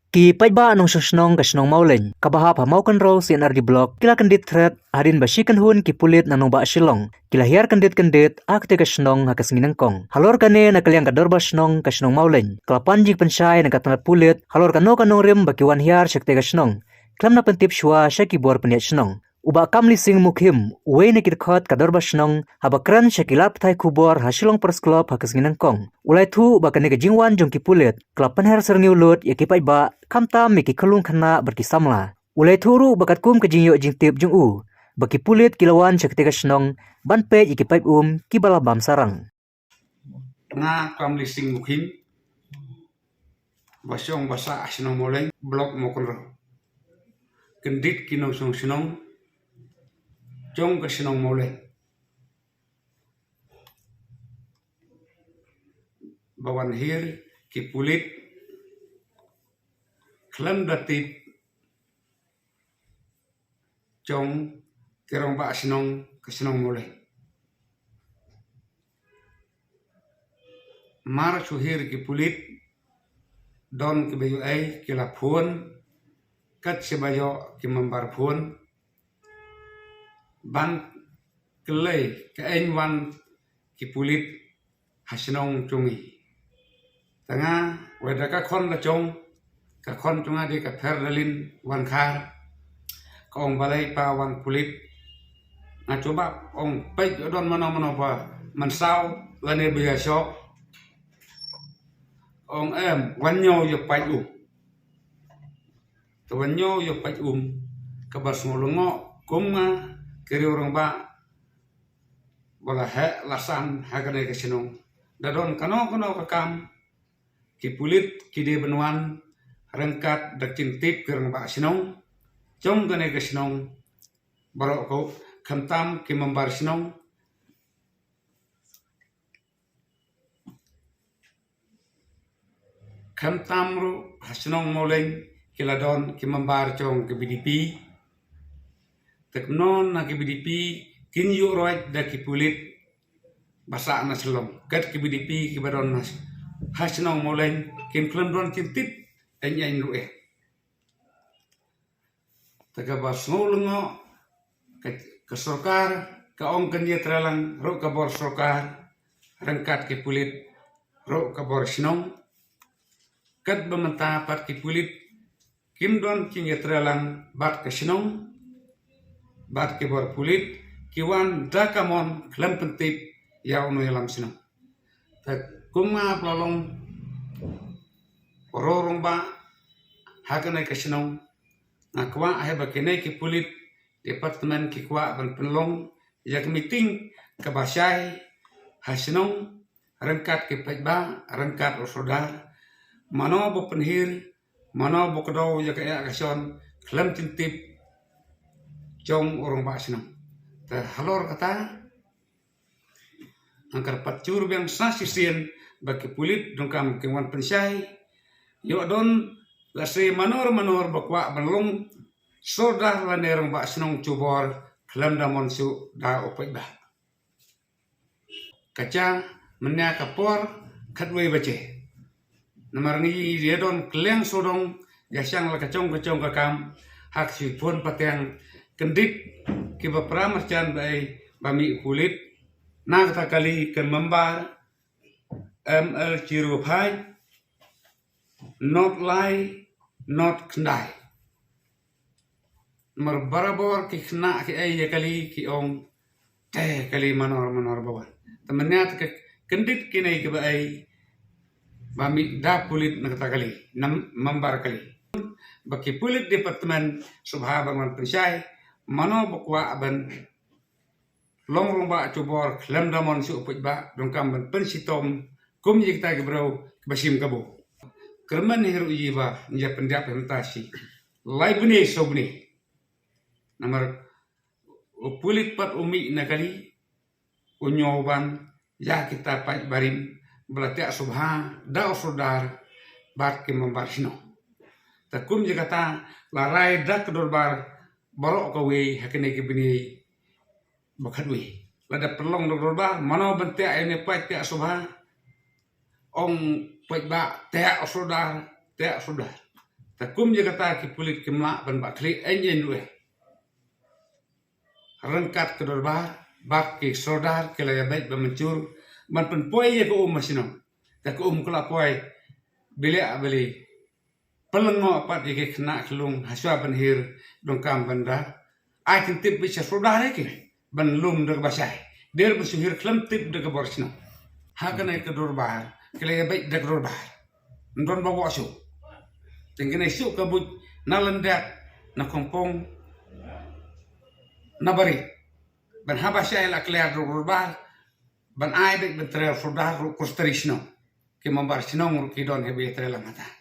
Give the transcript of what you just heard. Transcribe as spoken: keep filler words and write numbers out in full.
Ki paidbah nongshong shnong ka shnong Mawleng kaba hap ha Mawkynrew C&RD Block ki la kyndit thret hadien ba shi kynhun ki pulit na nongbah Shillong ki la hiar kyndit kyndit ha katei ka shnong ha ka sngi nyngkong. Halor kane, na ka liang ka dorbar shnong ka shnong Mawleng ka la pan jingpynshai na ka tnat pulit halor kano ka nongrim ba ki wan hiar sha katei ka shnong khlem da pyntip shuwa sha ki bor pynïaid shnong. U Bah Kamlising Mukhim, uwei na ki dkhot ka dorbar shnong, haba kren sha ki lad pathai khubor ha Shillong Press Club ha ka sngi nyngkong, u la ïathuh ba kane ka jingwan jong ki pulit ka la pynher syrngiew lut ïa ki paidbah, khamtam ïa ki khyllung khynnah bad ki samla. U la ïathuh ruh ba katkum ka jingïoh jingtip jong u ba ki pulit ki la wan sha katei ka shnong ban peit ïa ki paip um kiba la bam sarang. Nga Kamlising Mukhim, ba shong ba sah ha shnong Mawleng, Block Mawkynrew. Kyndit ki nongshong shnong jong ka shnong Mawleng, ba wan hiar ki pulit khlem da tip jong ki rangbah shnong ka shnong Mawleng. Mar shu hiar ki pulit, don kiba ïoh ei ki la phone, kat shaba ïoh ki member phone ban kylli kaei wan ki pulit ha shnong jong ngi. Te nga, wei da ka khon la jong, ka khon jong nga dei ka Pherdaline Wankhar. Ka ong, balei pa wan pulit? Nga jubab, ong, peit don mano mano ba mynsaw lane ba ïashoh. Ong, em, wan ñiew ïa paip um. Te wan ñiew ïa paip um, kaba sngew lyngngoh kum nga, ki riew rangbah ba la heh la san ha kane ka shnong. Da don kano kano ka kam, ki pulit ki dei ban wan ryngkat da ka jingtip ki rangbah shnong jong kane ka shnong baroh, khamtam ki member shnong. Khamtam ruh ha shnong Mawleng ki la don ki member jong ka VDP. Te kumno na ka VDP kin ïuh roit da ki pulit ba sah na Shillong. Kat ka VDP kiba don ha shnong Mawleng kin khlem don jingtip eiei ruh eh. Te kaba sngew lyngngoh, ka, ka sorkar ka ong kan ïatreilang ruh ka bor sorkar ryngkat ki pulit ruh ka bor shnong. Katba mynta pat ki pulit kim don jingïatreilang bad ka shnong bad ki bor pulit, ki wan da ka mon khlem pyntip ïa u nongïalam shnong. Te kum nga ba la long u rangbah ha kane ka shnong, nga kwah hi ba kine ki pulit department ki kwah ban pynlong ïa ka meeting kaba shai ha shnong ryngkat ki paidbah, ryngkat u sordar, mano ba pynhiar, mano ba kdew ïa ka ïa ka shon khlem jingtip jong u rangbah shnong. Te halor kata, ngan kyrpad jur biang sa shisien ba ki pulit donkam kin wan pynshai. Ïoh don lehse manor manor ba kwah ban long sordar lane rangbah shnong jubor khlem da mon shuh da u paidbah. Ka jia mynne ka por khatwei baje. Namar ngi ïa don kylleng sawdong ïa shang la ka jong ka jong ka kam ha ka shu phone pateng kyndit kiba para marjan ba ei ba mih pulit na kata kali ka member M L zero five, not lai, not khyndai. Namar barabor ki khynnah ki ei ïa kali ki ong, te kali manor manor ba wan. Te mynne te ka kyndit kine kiba ei ba mih da pulit na kata kali, na member kali. Ba ki pulit department sngewbha ban wan pynshai mano ba kwah ban long rangbah jubor khlem da mon shuh u paidbah, donkam ban pynshitom kum ïa kita ki briew kiba shim kabu. Kyrmen hi ruh ïa ba ngi ïa pyndiap hi mynta shi lai bnai saw bnai. Namar u pulit pat u mih na kali, u ñiew ban ïa kita paid barim ba la teh sngewbha da u sordar bad ki member shnong. Te kum ïa kata la rai da ka dorbar baroh kawei ha kine ki bnai ba khatwei. Lada pynlong da ka dorbar, mano ban teh ïa une paid teh sngewbha, ong paidbah teh u sordar, teh u sordar. Ta kum ïa kata ki pulit kim lah ban bah khlieh eiñ eiñ ruh eh. Ryngkat ka dorbar bad ki sordar ki la ïabeit ba mynjur ban pynpoi ïa ka um ha shnong. Ta ka um ka la poi, bili ah bili. Pynlyngngoh pat ïa ki khynnah khyllung hashwa ban hiar donkam ban da ai ktien tip beit sha sordar ïa ki ban lum da kaba shai. Dei ban shu hiar khlem tip da ka bor shnong. Ha kane ka dorbar ki la ïabeit da ka dorbar. Ym don ba wah shuh. Te kane shuh ka buit na Lyndet, na Khongpong, na Barit. Ban haba shai la kliar da ka dorbar ban ai beit ban trei sordar ruh, kur stari shnong. Ki member shnong ruh ki don haba ïatrei lang hata.